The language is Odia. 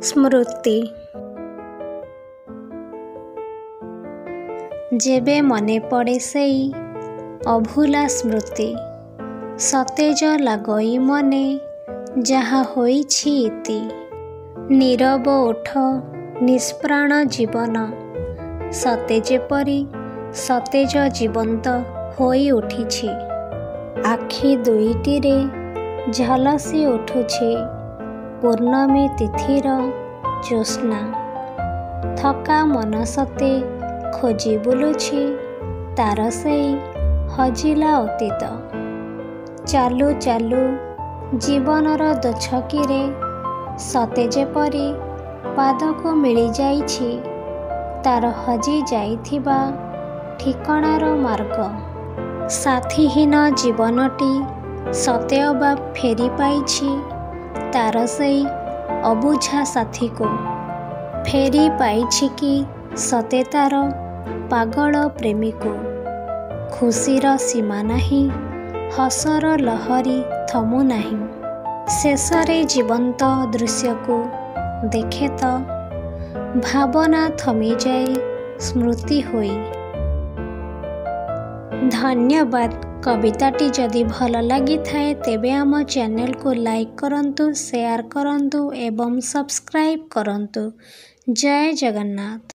ସ୍ମୃତି। ଯେବେ ମନେ ପଡ଼େ ସେଇ ଅଭୁଲା ସ୍ମୃତି, ସତେଜ ଲାଗଇ ମନେ ଯାହା ହୋଇଛି ଇତି। ନୀରବ ଓଠ, ନିଷ୍ପ୍ରାଣ ଜୀବନ ସତେ ଯେପରି ସତେଜ ଜୀବନ୍ତ ହୋଇ ଉଠିଛି। ଆଖି ଦୁଇଟିରେ ଝଲସି ଉଠୁଛି ପୂର୍ଣ୍ଣମୀ ତିଥିର ଜ୍ୟୋତ୍ସ୍ନା। ଥକା ମନ ସତେ ଖୋଜି ବୁଲୁଛି ତାର ସେଇ ହଜିଲା ଅତୀତ। ଚାଲୁ ଚାଲୁ ଜୀବନର ଦୋଛକିରେ ସତେ ଯେପରି ପାଦକୁ ମିଳିଯାଇଛି ତାର ହଜି ଯାଇଥିବା ଠିକଣାର ମାର୍ଗ। ସାଥୀହୀନ ଜୀବନଟି ସତେ ଅବା ଫେରି ପାଇଛି ତାର ସେଇ ଅବୁଝା ସାଥୀକୁ। ଫେରି ପାଇଛି କି ସତେ ତାର ପାଗଳ ପ୍ରେମୀକୁ। ଖୁସିର ସୀମା ନାହିଁ, ହସର ଲହରୀ ଥମୁନାହିଁ। ଶେଷରେ ଜୀବନ୍ତ ଦୃଶ୍ୟକୁ ଦେଖେ ତ ଭାବନା ଥମିଯାଏ ସ୍ମୃତି ହୋଇ। ଧନ୍ୟବାଦ। କବିତାଟି ଯଦି ଭଲ ଲାଗିଥାଏ, ତେବେ ଆମ ଚ୍ୟାନେଲକୁ ଲାଇକ୍ କରନ୍ତୁ, ସେୟାର କରନ୍ତୁ ଏବଂ ସବସ୍କ୍ରାଇବ୍ କରନ୍ତୁ। ଜୟ ଜଗନ୍ନାଥ।